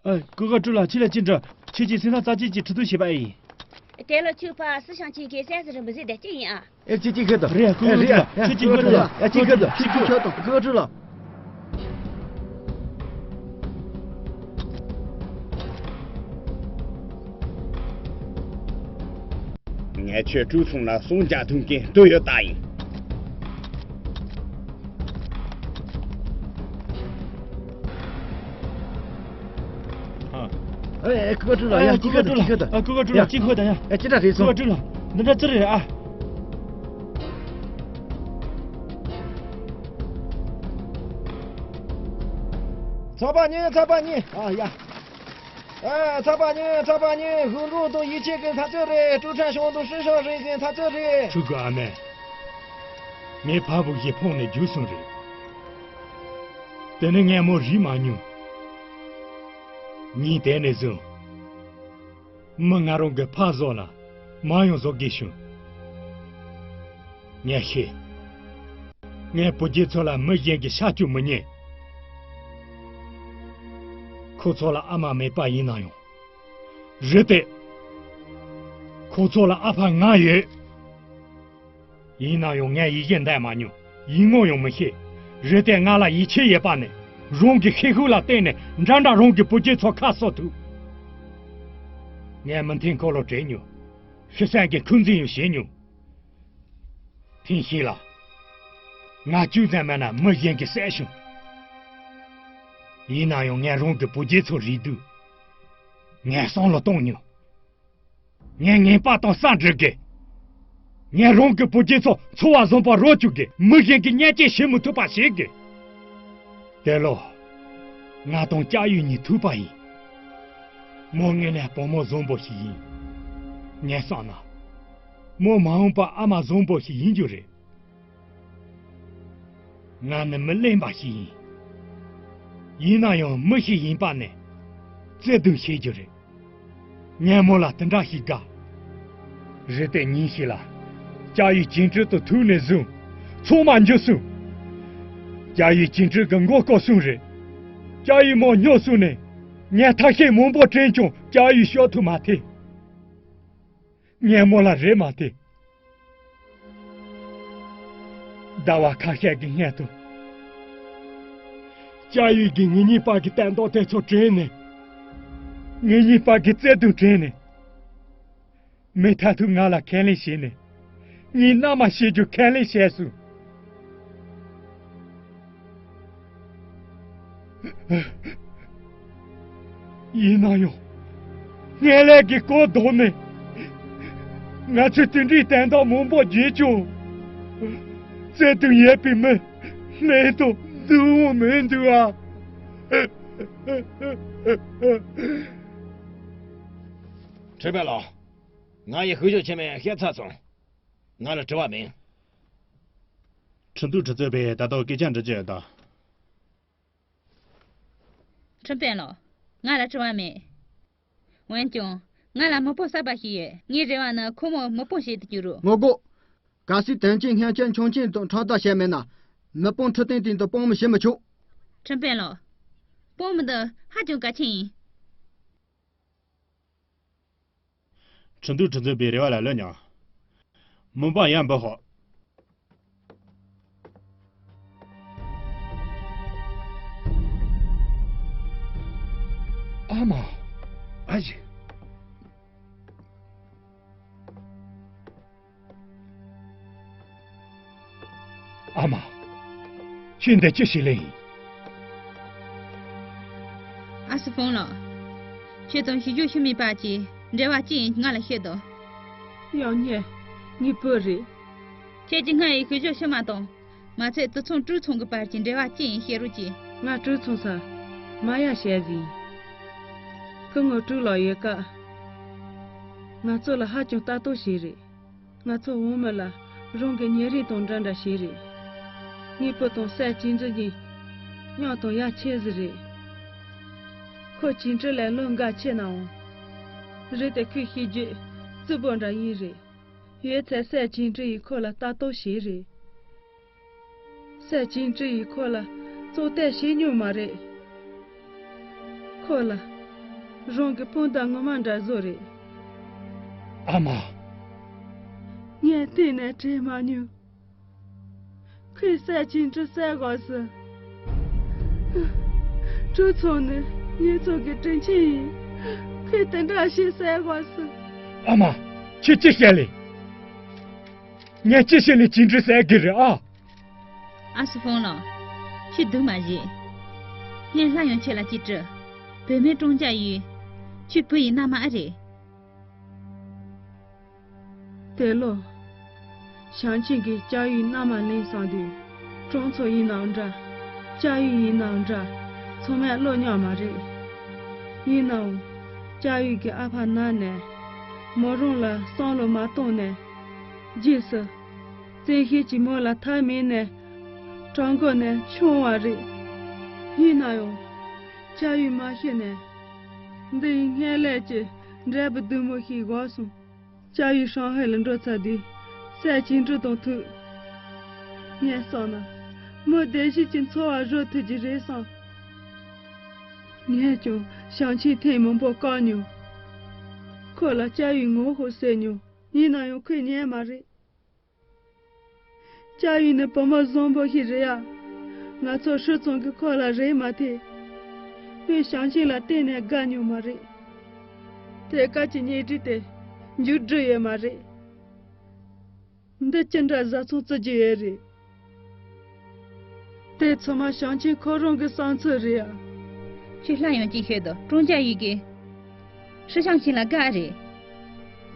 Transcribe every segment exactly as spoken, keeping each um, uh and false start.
ཨ། ཀུན་དགའ་སྤྲུལ་ལགས། ཁྱེད་ལ་ཅི་འདྲ། ཁྱེད་ཀྱིས་སེམས་ཐག་རྩ་ཆེན་གྱིས་ཁྲི་སྟོན་བྱས་པ་ཨེ་ཡིན། དེ་ལ་ཁྱོད་ཕ་སི་ཤང་ཆེན་གྱི་སྲས་སུ་རིན་པོ་ཆེ་དེ་གཅིག་ཡིན་ཨ། ཨེ། ཅི་ཅི་ཁེ་ད། རེད་ཨ། ཀུན་དགའ་སྤྲུལ་ལགས། ཁྱེད་ཀྱིས་ཀུན་དགའ་སྤྲུལ་ལགས། ཨ། ཅི་ཁེ་ད། ཅི་ཁེ་ད། ཀུན་དགའ་སྤྲུལ་ལགས། ངས་ཁྱོད་སྤྲུལ་ཚོང་ལ་སུམ་བརྒྱ་ཐོན་མཁན་བཏུལ་ཡོད་ད་ཡིན། ཨ། ཨེ། ཀུན་དགའ་སྤྲུལ་ལགས། ཡ། ཅི་ཁེ་ད། ཅི་ཁེ་ད། ཨ། ཀུན་དགའ་སྤྲུལ་ལགས། ཅི་ཁེ་ད། ཡ། ཨེ། ཅི་འདྲ་རེད་སོང་། ཀུན་དགའ་སྤྲུལ་ལགས། འདི་འདྲ་ཅི་རེད་ཨ། ཚགས་པར་ཉན། ཚགས་པར་ཉན། ཨ་ཡ། ཨ། ཚགས་པར་ཉན། ཚགས་པར་ཉན། ཧུན་ཀྲུང་དང་ཡི་ཆིང་གི་འཐབ་རྩོད་རེད། ཀྲུའུ་ཁྲན་ཞང་དང་ཧྲི་ཤང་ཧྲིན་གྱི་འཐབ་རྩོད་རེད། ཕྲུ་གུ་ཨ་མས། ངའི་ཕ་བུ་ཞིག་ཕོངས་ནས་རྒྱུགས་སོང་རེད། དེ་ནི་ངས་མོ་རིག་མ་མྱོང་། ཉིན་དེ་ནས་བཟུང་། མི་ང་རང་གི་ཕ་བཟོ་ལ་མ་ཡང་བཟོ་དགོས་བྱུང་། ངས་ཤེས། ངས་བུ་རྒྱུད་ཚོ་ལ་མི་གཞན་གྱི་ཤ་སྐྱུག་མི་ཉན། ཁོ་ཚོ་ལ་ཨ་མ་མེད་པ་ཡིན་ན་ཡང་། རེད་དེ། ཁོ་ཚོ་ལ་ཨ་ཕ་ང་ཡོད། ཡིན་ན་ཡང་ངས་ཡིད་བཞིན་བསྡད་མ་མྱོང་། ཡིད་ངོ་ཡང་མི་ཤེས། རེད་དེ། ང་ལ་ཡིད་ཆེས་ཡོད་པ་ནི། རང་གི་ཤེད་ཤུགས་ལ་བརྟེན་ནས་འདྲ་འདྲ་རང་གི་བུ་རྒྱུད་ཚོ་ཁ་གསོ་ཐུབ། ངས་མི་མཐུན་འཁོར་ལོ་བྲེགས་མྱོང་། ཤི་གསོན་གྱི་འཁོན་འཛིན་ཡང་བྱས་མྱོང་། ཐེངས་ཤིག་ལ། ང་ཅུང་ཙམ་མིན་ན་མི་གཞན་གྱིས་བསད་བྱུང་། ཡིན་ན་ཡང་ངས་རང་གི་བུ་རྒྱུད་ཚོ་རིག་དུས། ངས་བསམ་བློ་གཏོང་མྱོང་། ངས་ངན་པ་དང་ཟ་འགྲོ་གི། ངས་རང་གི་བུ་རྒྱུད་ཚོ་འཚོ་བ་བཟང་པོ་རོལ་བཅུག་གི། མི་གཞན་གྱིས་བརྙས་བཅོས་བྱེད་མི་ཐུབ་པ་བྱེད་གི། དེ་ལོ། ང་དང་ཅཱ་ཡུས་གཉིས་ཐུག་པ་ཡིན། མོ་དངོས་གནས་བུ་མོ་བཟང་པོ་ཞིག་ཡིན། ངས་བསམ་ན། མོ་མ་འོངས་པར་ཨ་མ་བཟང་པོ་ཞིག་ཡིན་རྒྱུ་རེད། ང་ནི་མི་གླེན་པ་ཞིག་ཡིན། ཡིན་ན་ཡང་མི་ཞིག་ཡིན་པ་ནི་བརྩེ་དུང་བྱེད་རྒྱུ་རེད། ངས་མོ་ལ་དེ་འདྲ་ཞིག་དགའ། རེད་དེ། ཉིན་ཞིག་ལ་ཅཱ་ཡུས་ཅིན་ཀྲི་དང་ཐུག་ནས་བཟུང་ཚང་མ་འགྱུར་སོང་། ཅཱ་ཡུས་ཅིན་ཀྲི་གི་མགོ་བསྐོར་སོང་རེད། ཅཱ་ཡུས་མོ་སྨྱོ་སོང་ནས་ངས་ཐབས་ཤེས་མང་པོ་དྲན་ཀྱང་ཅཱ་ཡུས་སྐྱོབ་ཐུབ་མ་ཐེ། ངས་མོ་ལ་རེ་མ་ཐེ། ཟླ་བ་ཁ་ཤས་ཀྱི་སྔོན་དུ། ཅཱ་ཡུས་ཀྱིས་ངེད་གཉིས་བར་གྱི་བསྟན་རྟོགས་དེ་ཚོ་དྲན་ནས། ངེད་གཉིས་བར་གྱི་བརྩེ་དུང་དྲན་ནས། མུ་མཐུད་ང་ལ་ཁས་ལེན་བྱས་ནས། ངས་མནའ་མ་བྱེད་རྒྱུ་ཁས་ལེན་བྱས་སོང་། ཡིན་ན་ཡང་། ངན་ལྷད་ཀྱིས་གོ་ལྡོག་ནས། ང་ཚོས་དེ་འདྲའི་དོན་དག་མང་པོ་བརྗོད་ཀྱང་། བརྩེ་དུང་ཡོད་པའི་མི་ལྷན་དུ་འདུག་མི་འདུག་ཨ། ཁྲིན་པེ་ལགས། ང་ཡི་ཤུལ་བཞག་ཆེན་མོ་བཤད་ཚར་སོང་། ང་ལ་དྲི་བ་མེད། ཁྲིན་ཏུའུ་ཁྲི་ཚོས་པས་ད་དུང་སྐད་ཆ་འདྲི་རྒྱུ་ཡོད་ད། ཁྲིན་པེ་ལགས། ང་ལ་དྲི་བ་མེད། འོན་ཀྱང་། ང་ལ་མི་སྤུན་གསར་པ་ཞིག་ཡོད། ངའི་རེ་བ་ནི་ཁོ་མོ་མི་སྤུན་ཞིག་ཏུ་གྱུར་རོགས། ངོ་རྒོལ། གལ་སྲིད་དོན་ཆེན་བསྙེན་ཆེན་ཆོས་ཆེན་དང་ཕྲག་དོག་བྱས་མེད་ན། མི་སྤུན་ཁྲི་སྟེང་སྟེང་དུ་དཔང་མི་བྱེད་མི་ཆོག། ཁྲིན་པེ་ལགས། དཔང་མི་འདི་ཧ་ཅང་གལ་ཆེན་ཡིན། ཁྲིན་ཏུའུ་ཁྲི་ཚོས་པའི་རེ་བ་ལ་ལོས་མྱོང་། མི་འབངས་ཡར་འབུད་ཤོག། ཨ་མ། ཨ་ཅེ། ཨ་མ། ཁྱོད་འདི་ཅི་ཞིག་ལས་ཡིན། ཨ་སི་ཧྥང་ལགས། ཁྱེད་དང་ཞུ་རྒྱུ་ཞུ་མེད་པ་ཅིག་འབྲེལ་བ་ཅི་ཡིན་ང་ལ་ཤོད་དོ། ཡང་ཉེ། ངའི་བུ་རེད། ཁྱེད་ཀྱིས་སྔར་ཡི་ཞུ་རྒྱུ་ཞུ་མ་དང་། མ་ཚད་དུད་ཚང་ཀྲུའུ་ཚང་གི་བར་གྱི་འབྲེལ་བ་ཅི་ཡིན་བཤད་རོགས་གྱིས། ང་ཀྲུའུ་ཚང་ས་མ་ཡ་ཞལ་ཟིན། སྐུ་ངོ་ཀྲུའུ་ལགས་ཡོད་སྐབས། ང་ཚོ་ལ་ཧ་ཅང་ལྟ་རྟོག་བྱས་རེད། ང་ཚོ་བུ་མོ་ལ་རང་གི་ཉེ་རིང་དང་འདྲ་འདྲ་བྱས་རེད། ངའི་བུ་དང་སྲས་ཅིན་ཀྲི་གཉིས་མཉམ་དུ་ཡ་ཆེ་ཟིག་རེད། ཁོ་ཅིན་ཀྲི་ལས་ལོ་འགའ་ཆེ་ནའང་། རེད་དེ་ཁོས་ཤེས་རྒྱུད་རྩུབ་པོ་འདྲ་ཡིན་རེད། ཡོད་ཚད་སྲས་ཅིན་ཀྲི་ཡིས་ཁོ་ལ་ལྟ་རྟོག་བྱས་རེད། སྲས་ཅིན་ཀྲི་ཡིས་ཁོ་ལ་གཙོ་བསྟེན་བྱས་མྱོང་མ་རེད། ཁོ་ལ་ རང་གི་སྤུན་ཟླ་ངོ་མ་འདྲ་བཟོ་རེད། ཨ་མ། ངས་གཏན་ནས་དྲན་མ་མྱོང་། ཁོས་སྲས་ཆིང་ཀྲི་བསད་དགོས་སུ། ཀྲུའུ་ཚང་ནི་ངེད་ཚོ་གི་དྲིན་ཆེན་ཡིན། ཁོས་དེ་འདྲ་ཞིག་བསད་དགོས་སུ། ཨ་མ། ཁྱེད་ཅི་བཤད་ལེ། ངས་ཅི་བཤད་ལེ་ཆིང་ཀྲི་བསད་གི་རེད་ཨ། ཨ་སི་ཧྥང་ལགས། ཁྱོད་སྡུག་མ་བྱེད། ངས་སླར་ཡང་ཁྱེད་ལ་ཅིག་སྤྲོད། བུད་མེད་ཀྲུང་ཅཱ་ཡུས། ཁྱོད་བུ་ཡི་མནའ་མ་ཨ་རེད། དེ་ལོ། ཞང་ཆེན་གྱིས་ཅཱ་ཡུའི་མནའ་མ་ལེན་སོང་དུས། ཀྲུང་ཚོ་ཡིན་ནའང་འདྲ། ཅཱ་ཡུས་ཡིན་ནའང་འདྲ། ཚང་མས་བློ་མཉམ་མ་རེད། ཡིན་ནའང་། ཅཱ་ཡུས་ཀྱི་ཨ་ཕ་ན་ནས། མོ་རང་ལ་བསམ་བློ་མ་བཏང་ནས། རྗེས་སུ། བཙན་ཤེད་ཀྱིས་མོ་ལ་ཐར་མེད་ནས། བྲང་ཁོག་ནས་མཆོང་བ་རེད། ཡིན་ན་ཡང་། ཅཱ་ཡུས་མ་ཤི་ནས། འདི་ཡི་སྔོན་ལས་ཀྱི་འབྲས་བུ་ལྡུམ་མོ་ཞིག་བབས་སོང་། ཅཱ་ཡུས་ཧྲང་ཧའེ་ལ་འགྲོ་ཚར་དུས། སྲས་ཆིང་ཀྲི་དང་ཐུག་ངས་བསམ་ན། མོ་བདེ་སྐྱིད་ཀྱི་འཚོ་བ་རོལ་ཐུབ་ཀྱི་རེད་བསམ། ངས་ཀྱང་ཞང་ཆེན་ཐེངས་མང་པོ་བཀག་མྱོང་། ཁོ་ལ་ཅཱ་ཡུས་ངོ་ཤེས་ཟེར་མྱོང་། ཡིན་ན་ཡང་ཁོས་ཉན་མ་རེད། ཅཱ་ཡུས་ནི་བུ་མོ་བཟང་པོ་ཞིག་རེད་ཡ། ང་ཚོ་ཧྲི་ཚང་གིས་ཁོ་ལ་རེ་མ་ཐེ། ཁོས་ཞང་ཆེན་ལ་གཏན་ནས་དགའ་མྱོང་མ་རེད། དེ་སྐབས་ཀྱི་བརྙས་བྲིས་དེ་མཇུག་བསྒྲིལ་ཡོད་མ་རེད། འདི་ཅི་འདྲ་བཟའ་ཚང་བརྩི་རྒྱུ་ཡོད་རེད། དེ་ཚང་མ་ཞང་ཆེན་ཁོ་རང་གི་བསམ་ཚུལ་རེད་ཡ། ཁྱོད་སླར་ཡང་ཅིག་བཤད་དོ། ཀྲུང་ཅཱ་ཡུས་ཀྱིས་ཧྲི་ཞང་ཆེན་ལ་དགའ་རེད།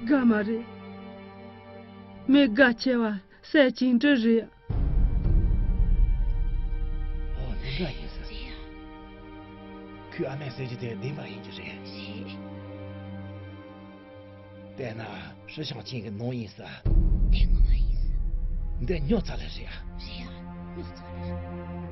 དགའ་མ་རེད། མི་དགའ་ཆེ་བ་སྲས་ཆིང་ཀྲི་རེད། ཨོ་དེ་འདྲ་ཡིན་ཟེར། ཁོའི་ཨ་མས་ཟེར་གྱི་དེ་བདེན་པ་ཡིན་གྱི་རེད། བལྟས་ན་ཧྲི་ཞང་ཆེན་གྱི་ནང་ཡིན་ས། དེ་ངོ་མ་ཡིན་ས། འདི་ཉོ་ཚ་ལེ་རེད་ཡ། རེད་ཡ། ཉོ་ཚ་ལེ་རེད།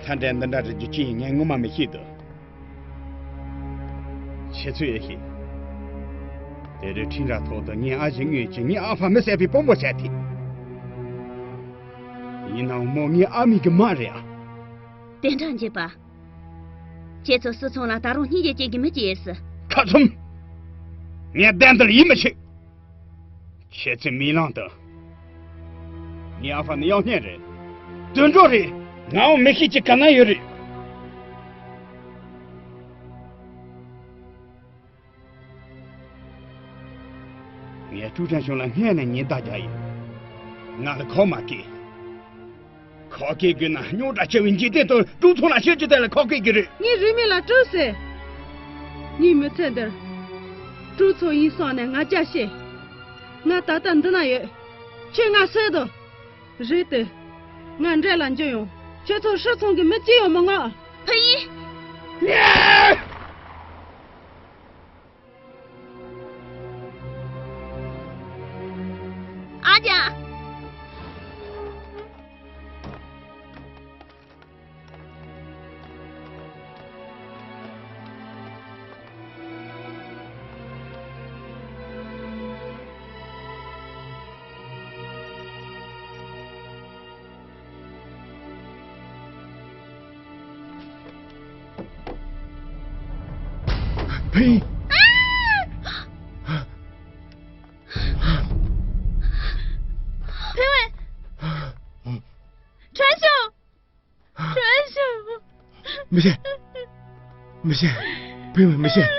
ལྷ་འདྲེ་འདི་འདྲ་རེད་རྒྱུ་ཅི་ཡིན་ངས་ངོ་མ་མི་ཤེས་འདུག་ཁྱེད་ཚོས་ཨེ་ཤེས། དེ་རིང་ཁྲིམས་ར་ཐོག་ཏུ་ངའི་ཨ་ཞེ་དངོས་ཀྱིས་ངའི་ཨ་ཕ་མི་བསད་པའི་དཔོན་པོ་བྱས་ཏེ། ཡིན་ནའང་མོ་ངའི་ཨ་མའི་གི་མ་རེད་ཨ། དེ་འདྲ་འགྱེད་པ། ཁྱེད་ཚོ་སྲིད་ཚོང་ལ་ད་རུང་སྙིང་རྗེ་ཅན་གྱི་མི་སྐྱེས་སི། ཁ་ཚུམ། ངས་བདེན་དུ་ཡིད་མི་ཆེས། ཁྱེད་ཚོས་མིག་ལམ་དུ། ངའི་ཨ་ཕ་ནི་གཡག་བརྙན་རེད། དུད་འགྲོ་རེད། ངའང་མི་ཤེས་ཀྱི་ག་ན་ཡོད་རེད། ངས་ཀྲུའུ་ཁྲན་ཆུང་ལ་སྔོན་ནས་ཉེས་རྡུང་རྒྱག་ཡིན། ང་ལ་ཁོག་མ་སྐྱེས། ཁོག་སྐྱེ་དགོས་ན་རྙོག་དྲ་ཆེ་བའི་འཇིག་རྟེན་དུ་ཀྲུའུ་ཚང་ལ་ཤོད་རྒྱུ་དེ་ལ་ཁོག་སྐྱེ་དགོས་རེད། ངའི་རུས་མིང་ལ་ཀྲུའུ་ཟེར། ངའི་མི་ཚེ་འདིར་ཀྲུའུ་ཚང་ཡིན་བསམ་ནས་ང་རྒྱལ་ཆེ། ང་ད་ལྟ་འདི་ན་ཡོད། ཁྱོད་ང་གསོད་དོ། རེད་དེ། ང་འདྲེ་ལ་འཇུ་ཡོང་། ཁྱོད་ཚོ་ཧྲི་ཚང་གི་མི་གཅིག་ཡང་མི་མངགས། ཕུ་ཡིན། ཨ་ཅག་ཕིང་། ཕིང་ཝེ། ཁྲེན་ཞང་། ཁྲེན་ཞང་། མི་ཤེས། མི་ཤེས། ཕིང་ཝེ་མི་ཤེས།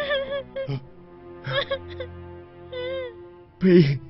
ཕིང་།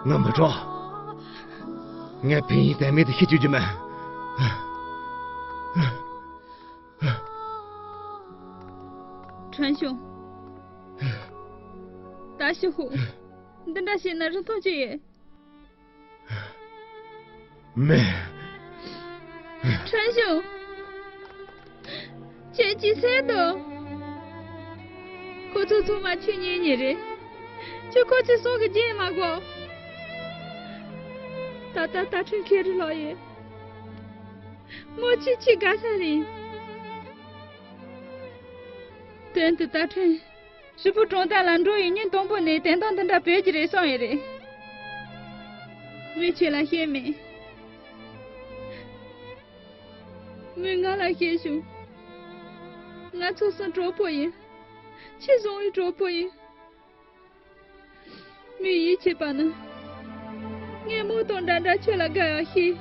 ང་མི་འགྲོ། ངས་ཕན་ཡིན་དེ་མེད་དུ་ཤི་བཅུག་རྒྱུ་མིན། ཁྲོན་ཞུང་། ད་ཤི་ཧུ། འདི་འདྲ་བྱས་ན་རིན་ཐང་ཅི་ཡོད། མེད། ཁྲོན་ཞུང་། ཁྱེད་ཅི་ཟེར་འདུག་ཁོ་ཚོ་ཚང་མ་ཁྱོད་གཉེན་ཉེ་རེད། ཁྱོད་ཁོ་ཚོའི་སྲོག་གི་རྒྱན་མ་དགོས། ད་ལྟ་ད་ཁྲིན་ཁེ་རི་ལོག་ཡོད། མོ་ཅི་ཅི་དགའ་ས་རེད། དོན་དུ་ད་ཁྲིན། ཧྲིལ་པོ་གྲོང་རྡལ་ལ་འགྲོ་ཡི་ཉིན་དང་པོ་ནས་དོན་དག་འདི་འདྲ་བོད་ཀྱི་རེད་སོང་ཡི་རེད། མོས་ཁྱེད་ལ་བཤད་མེད། མོས་ང་ལ་བཤད་བྱུང་། ང་ཚོ་གསུམ་གྲོགས་པོ་ཡིན། ཆེས་བཟང་བའི་གྲོགས་པོ་ཡིན། མོས་ཡིད་ཆེས་པ་ནི། ངས་མོ་དང་འདྲ་འདྲ་ཁྱོད་ལ་དགའ་ཡག་ཤེས།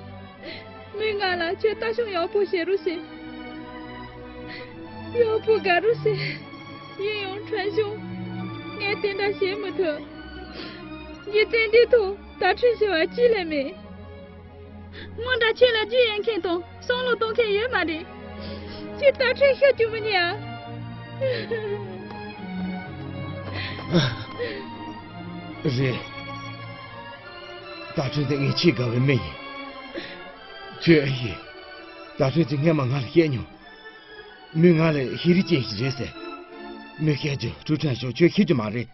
མོས་ང་ལ་ཁྱོད་ལྟ་སྐྱོང་ཡག་པོ་བྱེད་རོགས་ཟེར། ཡག་པོ་དགའ་རོགས་ཟེར། ཡིན་ཡང་ཁྲོན་ཞུང་། ངས་དེ་འདྲ་བྱེད་མི་ཐུབ། རྒྱུ་མཚན་འདི་ཐོག་ད་ཁྲིན་ཞུ་བ་ཅི་ལས་མེད། སྔོན་འདྲ་ཁྱེད་ལ་རྒྱུས་ཡོད་མཁན་དང་བསམ་བློ་གཏོང་མཁན་ཡོད་མ་རེད། ཁྱེད་ད་ཁྲིན་ཤོད་རྒྱུ་མི་ཉན་ཨ། རེད། ད་ཁྲིན་དེ་ངས་ཆེས་དགའ་བའི་མི་ཡིན། ཁྱོད་ཨེ་ཡིན། ད་ཁྲིན་དེ་སྔས་མ་ང་ལ་བཤད་མྱོང་། མོས་ང་ལ་ཤེས་རིག་ཅན་ཞིག་རེད་ཟེར། མོས་བཤད་རྒྱུ་ཀྲུའུ་ཁྲན་ཞོ་ཁྱོད་ཤེས་རྒྱུ་མ་རེད།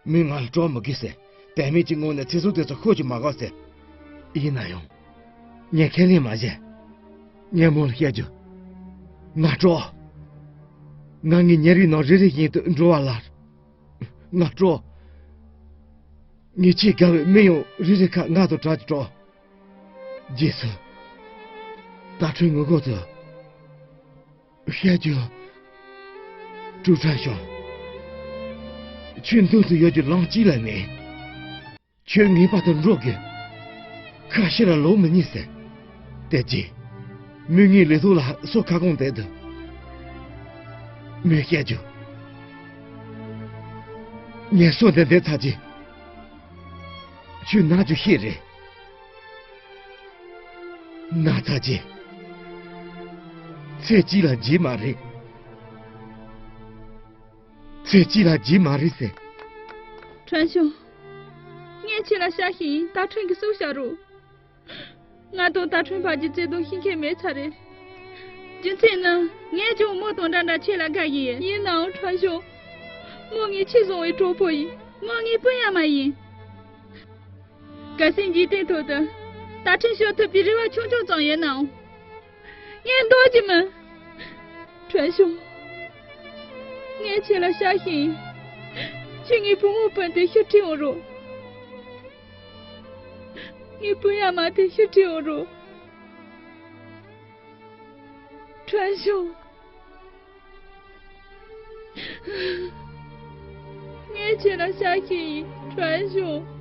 མོས་ང་ལ་སྤྲོ་མི་དགོས་ཟེར། དད་མོས་ཀྱི་ངང་ནས་ཚེ་སྲོག་དེ་ཚོ་ཤོར་རྒྱུ་མ་དགོས་ཟེར། ཡིན་ན་ཡང་། ངས་ཁས་ལེན་མ་བྱས། ངས་མོ་ལ་བཤད་རྒྱུ། ང་སྤྲོ། ང་ངའི་ཉེ་རིགས་ནང་རེ་རེ་བཞིན་དུ་འགྲོ་བ་ལ། ང་སྤྲོ། ངས་ཆེས་དགའ་བའི་མི་ཡང་རེ་རེ་ཁ་ང་དང་བྲལ་གྱི་སྤྲོ། རྗེས་སུ། ད་ཁྲིན་ངུ་གོ་ཚོ། བཤད་རྒྱུ། ཀྲུའུ་ཁྲན་ཞོ། ཁྱོད་མདུན་དུ་ཡོད་རྒྱུ་ལམ་གཅིག་ལས་མེད། ཁྱོད་ངེས་པར་དུ་འགྲོ་དགོས། ཁ་ཕྱིར་ལ་ལོག་མི་ཉན་ཟེར། དེ་རྗེས། མོས་ངའི་ལུས་ཐོག་ལ་སོ་ཁ་སྐོང་བསྡད་འདུག་མོས་བཤད་རྒྱུ། ངས་སོ་འདི་འདེབས་ཚར་རྗེས། ཁྱོད་ན་རྒྱུ་ཤེས་རེད། ན་ཚ་རྗེས། ཚེ་གཅིག་ལ་བརྗེད་མ་རེད། ཚེ་གཅིག་ལ་བརྗེད་མ་རེད་ཟེར། ཁྲོན་ཞུང་། ངས་ཁྱེད་ལ་བཤད་ཤིང་ད་ཁྲིན་གྱི་སྲོག་བཤད་རོགས། ང་དང་ད་ཁྲིན་བར་གྱི་བརྩེ་དུང་ཤིང་ཁེ་མེད་ཚར་རེད། རྒྱུ་མཚན་ནི། ངས་ཀྱང་མོ་དང་འདྲ་འདྲ་ཁྱེད་ལ་དགའ་ཡིན། ཡིན་ནའང་ཁྲོན་ཞུང་། མོ་ངའི་ཆེས་བཟང་བའི་གྲོགས་པོ་ཡིན། མོ་ངའི་སྤུན་ཡ་མ་ཡིན། གལ་སྲིད་འཇིག་རྟེན་ཐོག་ཏུ་ད་ཁྲིན་ཤོར་ཐུབ་པའི་རེ་བ་ཆུང་ཆུང་ཙམ་ཡོད་ནའང་། ངས་འདོར་རྒྱུ་མིན། ཁྲོན་ཞུང་། ངས་ཁྱེད་ལ་བཤད་ཤིང་། ཁྱེད་ངའི་བུ་མོ་སྤུན་དེ་ཕྱིར་ཁྲིད་འོང་རོགས། ངའི་སྤུན་ཡ་མ་དེ་ཕྱིར་ཁྲིད་འོང་རོགས། ཁྲོན་ཞུང་། ངས་ཁྱེད་ལ་བཤད་ཤིང་ཡིན། ཁྲོན་ཞུང་།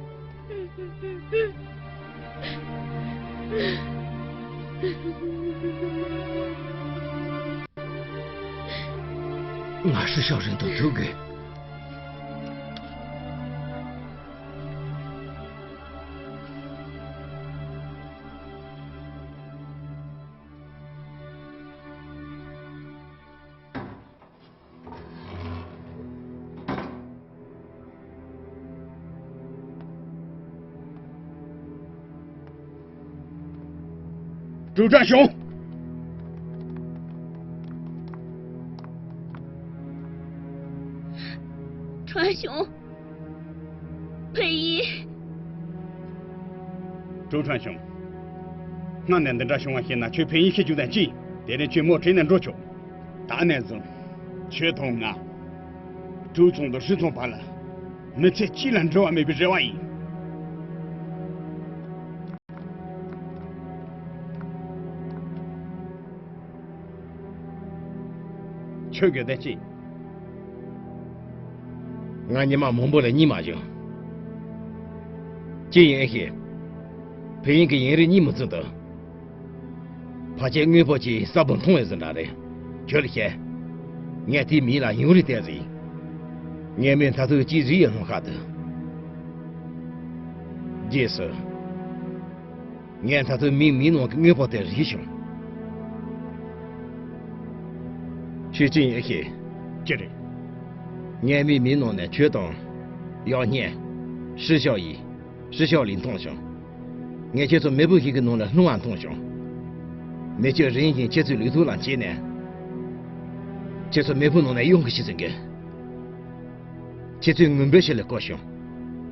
ང་ཧྲི་ཤའོ་རིན་དང་ཐུག་དགོས། ཀྲུའུ་ཀྲང་ཞུང་། ཁྲོན་ཞུང་། ཕེ་ཡི། ཀྲུའུ་ཁྲང་ཞུང་། སྔ་ནས་འདི་འདྲ་བྱུང་བ་ཤེས་ན་ཁྱོད་ཕེ་ཡི་ཤི་རྒྱུ་དང་གཅིག་དེ་རིང་ཁྱོད་མོ་ཁྲིད་ནས་འགྲོ་ཆོག་ད་ནས་བཟུང་། ཁྱོད་དང་ང་། ཀྲུའུ་ཚང་དང་ཧྲི་ཚང་བར་ལ། མི་ཚེ་གཅིག་ལ་འབྲལ་བ་མེད་པའི་རེ་བ་ཡིན། ཁྱོད་དགོས་དོན་ཅི། ང་ཉི་མ་མང་པོ་ལ་གཉིད་མ་བྱུང་། ཅི་ཡིན་ཨེ་ཤེས། ཕེ་ཡིན་གྱི་ཡིན་རེ་གཉིད་མི་ཚུགས་འདུག་ཕལ་ཆེར་དངོས་པོ་ཅིག་གསལ་པོ་མཐོང་བའི་བཟོ་འདྲ་རེད། ཁྱོད་ལ་བཤད། ངས་དེའི་མིང་ལ་ཡུང་རི་བལྟས་ཟིན། ངའི་མིག་མཐའ་ཐུག་གཅིག་རིལ་ཡང་ལྷུང་ཁ་འདུག་རྗེས་སུ། ངས་མཐའ་ཐུག་མིག་མིག་ནང་གི་དངོས་པོ་དེ་རིལ་བྱུང་། ཁྱོད་ཅི་ཡིན་ཨེ་ཤེས། ཅི་རེད། ངའི་མིག་མིག་ནང་ནས་ཁྱོད་དང་། ཡང་སྙིང་། ཧྲི་ཞའོ་ཡི། ཧྲི་ཞའོ་ལིན་མཐོང་བྱུང་། ངས་ཁྱེད་ཚོ་མེ་ཕུང་ཞིག་གི་ནང་ལ་ལྷུང་བ་མཐོང་བྱུང་། མེ་ལྕེ་རིང་ཞིང་ཁྱེད་ཚོའི་ལུས་ཐོག་ལ་མཆེད་ནས། ཁྱེད་ཚོ་མེ་ཕུང་ནང་ནས་གཡུག་གི་ཤི་ཟིན་གི། ཁྱེད་ཚོས་ངུ་འབོད་ཞིག་ལ་བསྐུལ་བྱུང་།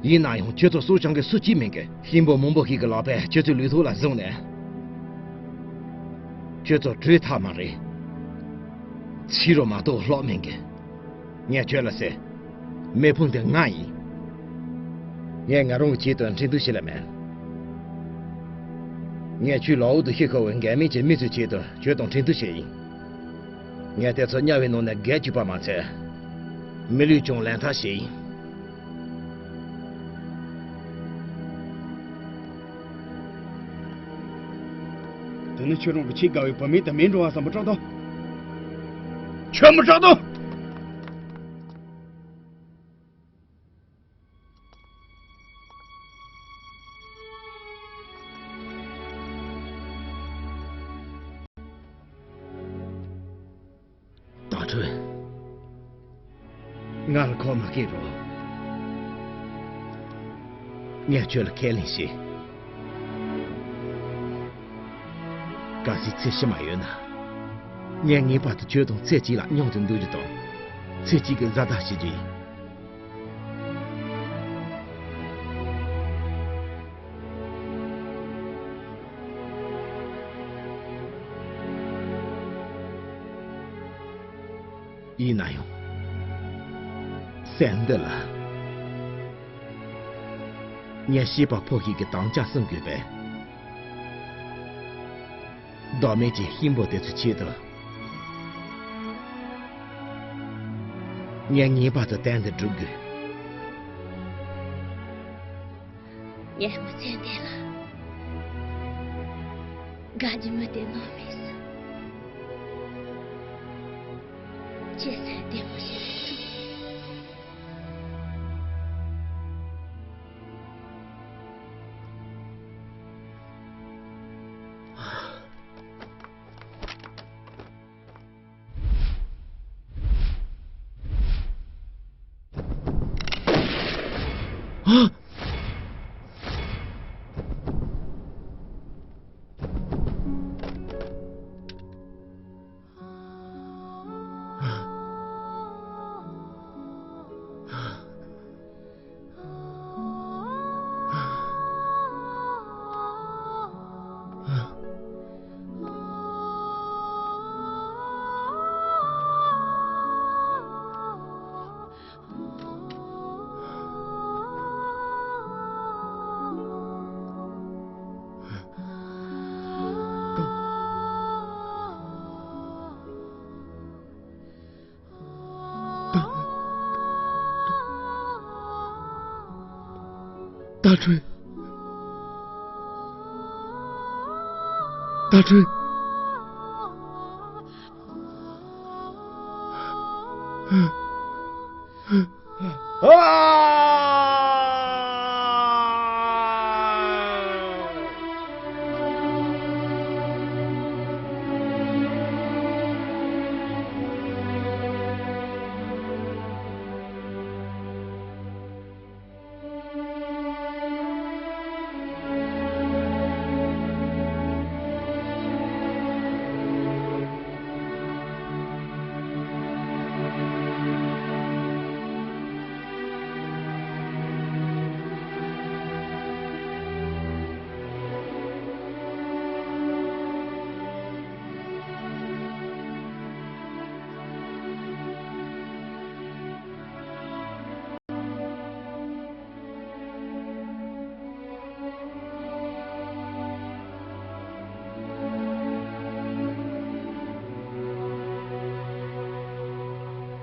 ཡིན་ན་ཡང་ཁྱེད་ཚོ་སྲོག་ཤིང་གི་སུ་གཅིག་མིན་གི། གཤིན་པོ་མང་པོ་ཞིག་གི་ལག་པས་ཁྱེད་ཚོའི་ལུས་ཐོག་ལ་བཟུང་ནས། ཁྱེད་ཚོ་བྲོས་ཐལ་མ་རེད། ཚིག་རོ་མ་གཏོགས་ལྷག་མིན་གི། ངས་ཁྱོད་ལ་ཟེར། མེ་ཕུང་དེ་ང་ཡིན། ངས་ང་རང་གི་ཆེད་དུ་འཕྲིན་ཐུང་ཞིག་ལ་མེད། ངས་ཁྱོད་ལག་འོག་ཏུ་ཤི་ཁ་བའི་འགལ་མེད་ཀྱི་མི་ཚོའི་ཆེད་དུ་ཁྱོད་དང་འཕྲིན་ཐུང་ཞིག་ཡིན། ངས་དེ་ཚོ་དམྱལ་བའི་ནང་ནས་བརྒལ་བཅུག་པ་མ་ཚད། མི་ལུས་ཀྱང་ལེན་ཐབས་ཤེས་ཡིན། དེ་ནི་ཁྱོད་རང་གི་ཆེས་དགའ་བའི་བུད་མེད་དེ་མེད་འགྲོ་བ་བསམ་པ་དྲག་ཏོ། ཁྱོད་མི་དྲག་ཏོ། ཏ་ཁྲུན། ང་ལ་ཁོག་མ་སྐེ་རོགས། ངས་ཁྱོད་ལ་ཁས་ལེན་བྱེད། གལ་སྲིད་ཚེ་ཕྱི་མ་ཡོད་ན། ངས་ངེས་པར་དུ་ཁྱོད་དང་ཚེ་གཅིག་ལ་མཉམ་དུ་འདུག་རྒྱུ་དང་། ཚེ་གཅིག་གི་བཟའ་ཟླ་བྱེད་རྒྱུ་ཡིན། ཡིན་ན་ཡང་། སེམས་འདི་ལ། ངས་ཤེས་པ་ཕོ་ཞིག་གི་དམ་བཅའ་སྲུང་དགོས་པས། བདག་མེད་ཀྱི་གཤིན་པོ་དེ་ཚོའི་ཆེད་དུ། ངས་ངེས་པར་དུ་དོན་འདི་སྒྲུབ་དགོས། ངས་མི་ཚེ་འདི་ལ་དགའ་རྒྱུ་མི་དེ་ནོར་མེད་སོང་། ཁྱེད་སེམས་བདེ་མོ་ཞིག་རེད་སོང་། ཏ་ཁྲུན། ཏ་ཁྲུན།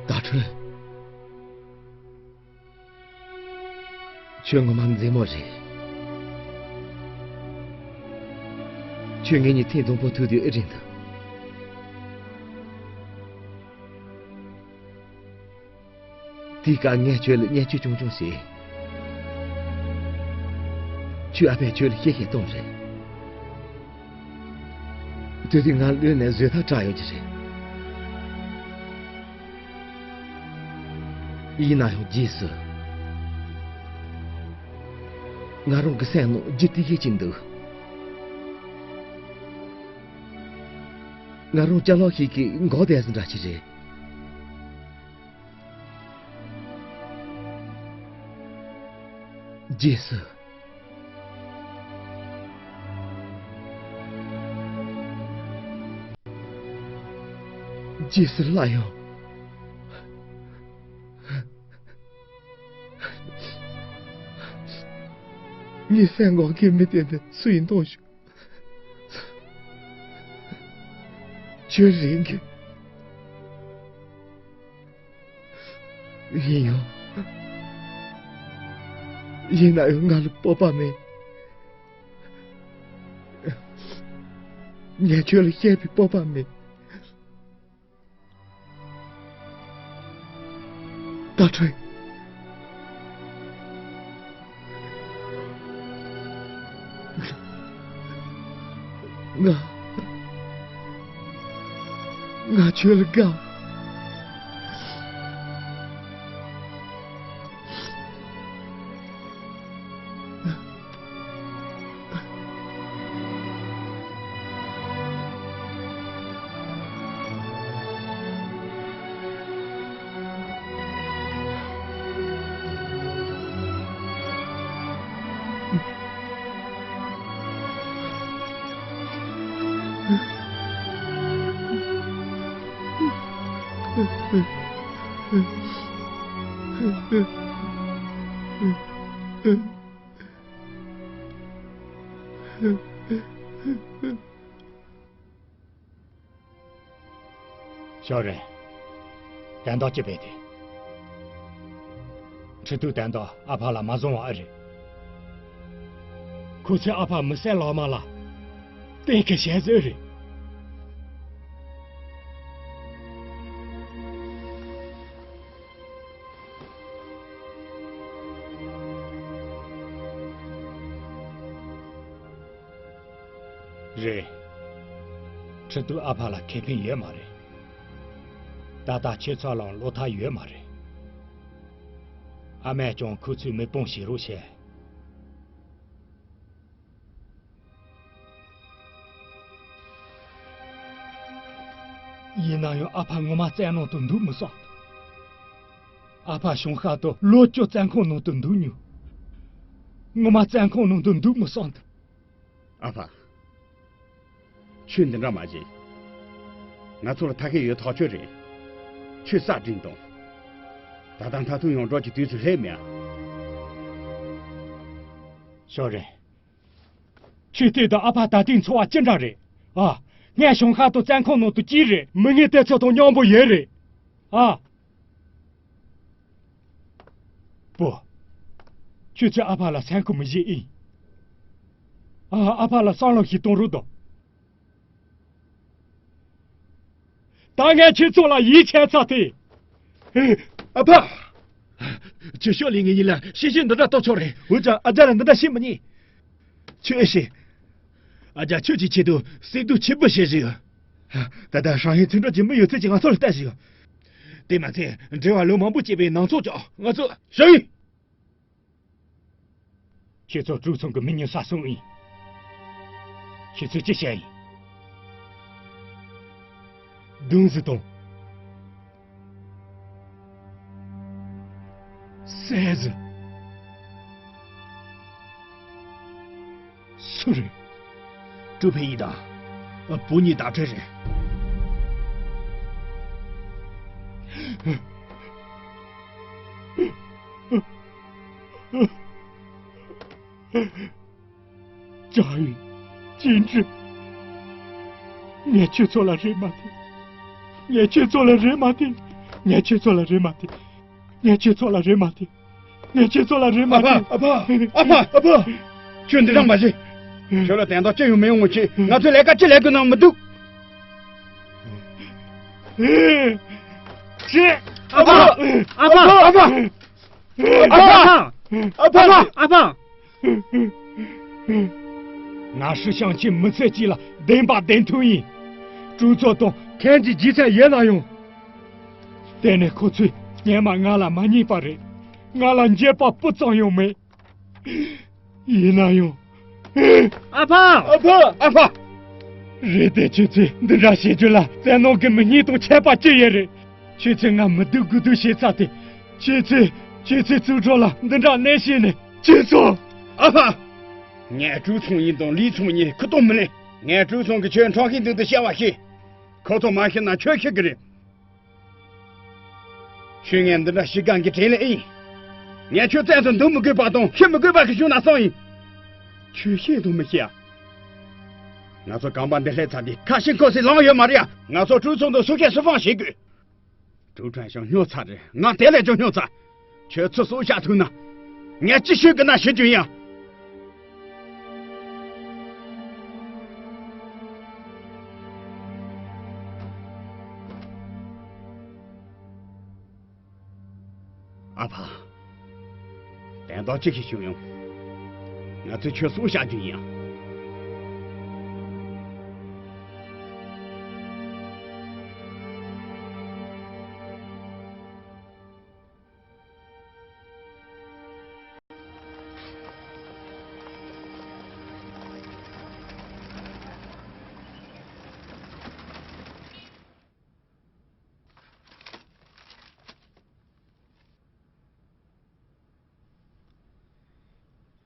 ཏ་ཁྲུན། ཁྱོད་ངོ་མ་མཛེས་མོ་རེད། ཁྱོད་ངེད་གཉིས་ཐེངས་དང་པོ་ཐུག་དུས་ཨེ་དྲན་འདུག་དེའི་སྐབས་ངས་ཁྱོད་ལ་བརྙས་བཅོས་ཆུང་ཆུང་བྱས། ཁྱོའི་ཨ་ཕས་ཁྱོད་ལ་གཤེ་གཤེ་གཏོང་རེད། དེ་དུས་ང་ལོས་ནས་བཟོད་ཐབས་བྲལ་ཡོད་ཀྱི་རེད། ཡིན་ན་ཡང་རྗེས་སུ་ང་རང་གི་སེམས་ནང་ལྗིད་ཏིག་ཏིག་ཅིག་འདུག་ང་རང་ཅ་ལག་ཞིག་གིས་འགོག་བསྡད་ཟིན་འདྲ་ཞིག་རེད། རྗེས་སུ། རྗེས་སུ་སླར་ཡང་། ངའི་སེམས་འགོག་མཁན་མི་དེ་འདི་སུ་ཡིན་མཐོང་བྱུང་། ཁྱོད་རེད་གི། ཡིན་ཡང་། ཡིན་ན་ཡང་ང་ལ་སྤོབས་པ་མེད། ངས་ཁྱོད་ལ་བཤད་པའི་སྤོབས་པ་མེད། ད་ཁྲོས། ང་། ང་ཁྱོད་ལ་དགའ། ཞའོ་རེན། དོན་དག་ཅི་བྱས་ཏེ། ཁྲི་ཐུག་དོན་དག་ཨ་ཕ་ལ་མ་བཟང་བ་ཨེ་རེད། ཁོ་ཚོས་ཨ་ཕ་མི་བསད་ལག་མ་ལ་གཏན་འཁེལ་བྱས་ཟིག་ཨེ་རེད། རེད། ཁྲི་ཐུག་ཨ་ཕ་ལ་ཁེ་ཕན་ཡོད་མ་རེད། ད་ལྟ་ཁྱེད་ཚོ་ལའང་བློ་ཐབས་ཡོད་མ་རེད། ཨ་མས་ཀྱང་ཁོ་ཚོའི་མི་དཔོན་བྱེད་རོགས་བྱས། ཡིན་ན་ཡང་ཨ་ཕ་ངོ་མ་བཙན་གནོན་དུ་འདུག་མི་བསམ། ཨ་ཕ་གཞུང་ཤག་ཏུ་ལོ་བཅུ་བཙོན་ཁང་ནང་དུ་འདུག་མྱོང་། ངོ་མ་བཙོན་ཁང་ནང་དུ་འདུག་མི་བསམ་ད། ཨ་ཕ། ཁྱོད་འདི་འདྲ་མ་བྱེད། ང་ཚོར་ཐབས་ཤེས་ཡོད་ཐག་ཆོད་རེད། ཁྱོད་ས་འབྲིང་དང་། ད་ལྟ་མཐའ་ཐུག་ཡོང་འགྲོ་གི་དུས་སུ་སླེབས་མེད་ཨ། ཞའོ་རེན། ཁྱོད་ལྟོས་དང་ཨ་ཕ་ད་ལྟའི་འཚོ་བ་ཅི་འདྲ་རེད། ཨ། ངས་གཞུང་ཤག་ཏུ་བཙོན་ཁང་ནང་དུ་སྐྱེས་རེད། མི་ངན་དེ་ཚོ་དང་མཉམ་པོ་ཡོད་རེད། ཨ། པོ། ཁྱོད་ཚོས་ཨ་ཕ་ལ་སེམས་ཁུར་མི་བྱེད་ཨིན། ཨ། ཨ་ཕ་ལ་བསམ་བློ་ཞིག་གཏོང་རོགས་དང་། ད་ངས་ཁྱེད་ཚོ་ལ་ཡིད་ཆེས་ཚར་ཏེ། ཨ་ཕ། ཁྱེད་ཤོག་ལས་ངེད་གཉིས་ལ་ཤེས་བྱ་འདི་འདྲ་གཏོང་ཆོག་རེད། འུ་ཅག་ཨ་ཅག་ལ་འདི་འདྲ་བྱེད་མི་ཉན། ཁྱོད་ཨེ་ཤེས། ཨ་ཅག་ཁྱོད་ཀྱི་ཆེད་དུ་སེམས་སྡུག་ཆེན་པོ་བྱེད་བཞིན་ཡོད། ད་ལྟ་ཧྲང་ཧའེ་ཚོང་འགྲུལ་གྱི་མི་ཡོད་ཚད་ཀྱིས་ང་ཚོ་ལ་ལྟ་བཞིན་ཡོད། དེ་མ་ཚད་འབྲེལ་བ་ལོ་མང་པོ་བྱས་པའི་ནང་ཚོགས་ཀྱང་ང་ཚོ། ཞའོ་ཡུས། ཁྱེད་ཚོ་ཀྲུའུ་ཚང་གི་མི་ཉུང་ས་སོང་ཨིན། ཁྱེད་ཚོས་ཅི་བཤད་ཡིན། བདུན་ཟིག་དང་། སྲས་ཟིག་སུ་རེད། ཀྲུའུ་ཕིན་ཡི་དང་། བུ་གཉིས་བརྡ་སྤྲོད་རེད། ཅང་ཡུས། ཅིན་ཀྲི། ངས་ཁྱོད་ཚོ་ལ་རེ་མ་དེ། ངས་ཁྱོད་ཚོ་ལ་རེ་མ་དེ། ངས་ཁྱོད་ཚོ་ལ་རེ་མ་དེ། ངས་ཁྱོད་ཚོ་ལ་རེ་མ་དེ། ངས་ཁྱོད་ཚོ་ལ་རེ་མ་ཨ་ཕ། དེ། ཨ་ཕ། ཨ་ཕ། ཨ་ཕ། ཁྱོད་འདི་འདྲ་མ་བྱེད། ཁྱོད་ལ་དོན་དག་ཅི་ཡང་མི་ཡོང་བ་བྱེད། ང་ཚོས་ལས་ཀ་ཅི་ལས་དགོས་ན་མི་འདུག་ཅི། ཨ་ཕ། ཨ་ཕ། ཨ་ཕ། ཨ་ཕ། ཨ་ཕ། ཨ་ཕ། ང་ཧྲི་ཤང་ཁྱིམ་མི་ཚེ་གཅིག་ལ་བདེན་པ་བདེན་མཐུན་ཡིན། གྲོས་ཚོགས་དང་ཁན་གྱི་རྗེས་ཚད་ཡོད་ན་ཡང་། དེ་ནི་ཁོ་ཚོས་སྔོན་མ་ང་ལ་མ་མཉེས་པ་རེད། ང་ལ་འགྱོད་པ་སྤུ་ཙམ་ཡང་མེད། ཡིན་ན་ཡང་། ཨ་ཕ། ཨ་ཕ། ཨ་ཕ། རེད་དེ། ཁྱེད་ཚོས་འདི་འདྲ་བྱེད་རྒྱུ་ལ་བཙན་གནོན་གྱི་མི་སྙིང་དང་ཆད་པ་ཅི་ཡོད་རེད། ཁྱེད་ཚོས་ང་མི་སྡུག་དགུ་སྡུག་བྱེད་ཚར་ཏེ། ཁྱེད་ཚོས་ཁྱེད་ཚོའི་རྩིས་འཕྲོ་ལ་འདི་འདྲ་གནོད་བྱས་ནས། ཁྱེད་ཚོ། ཨ་ཕ། ངས་ཀྲུའུ་ཚང་ཡིན་དང་ལི་ཚང་ཡིན་ཁུ་སྟོང་མི་ལེན། ངས་ཀྲུའུ་ཚང་གི་ཁྱོད་ཁྲང་ཤིང་མདུན་དུ་བཤད་པ་ཤེས། ཁོ་ཚོ་མ་ཤེས་ན་ཁྱོད་ཤེས་གི་རེད། ཁྱོད་ངས་འདི་འདྲ་ཞིག་གང་གི་དྲིན་ལས་ཨེ་ཡིན། ངས་ཁྱོད་བཙན་དུ་འདུག་མི་དགོས་པ་དང་ཤི་མི་དགོས་པ་གི་གཞུང་ན་སོང་ཡིན། ཁྱོད་ཤེས་དང་མི་ཤེས་ཨ། ང་ཚོ་གང་པ་འདི་ལྷས་ཚར་དེ་ཁ་ཤིང་ཁོ་སི་ལང་ཡོད་མ་རེད་ཨ། ང་ཚོ་ཀྲུའུ་ཚང་དུ་སུ་ཤེས་སུ་ཕང་བྱེད་དགོས། ཀྲུའུ་ཁྲན་ཤང་སྨྱོ་ཚར་རེད། ང་དེ་ལས་ཀྱང་སྨྱོ་ཚར། ཁྱོད་ཚོ་སྲོག་ཤ་ཐུག་ན། ངས་ཅི་ཤོད་གི་ན་ཤི་རྒྱུ་ཡིན་ཨ། ཨ་ཕ། དོན་དག་ཅི་ཞིག་བྱུང་ཡོང་། ང་ཚོས་ཁྱོད་སྲོག་བཤད་རྒྱུ་ཡིན་ཨ།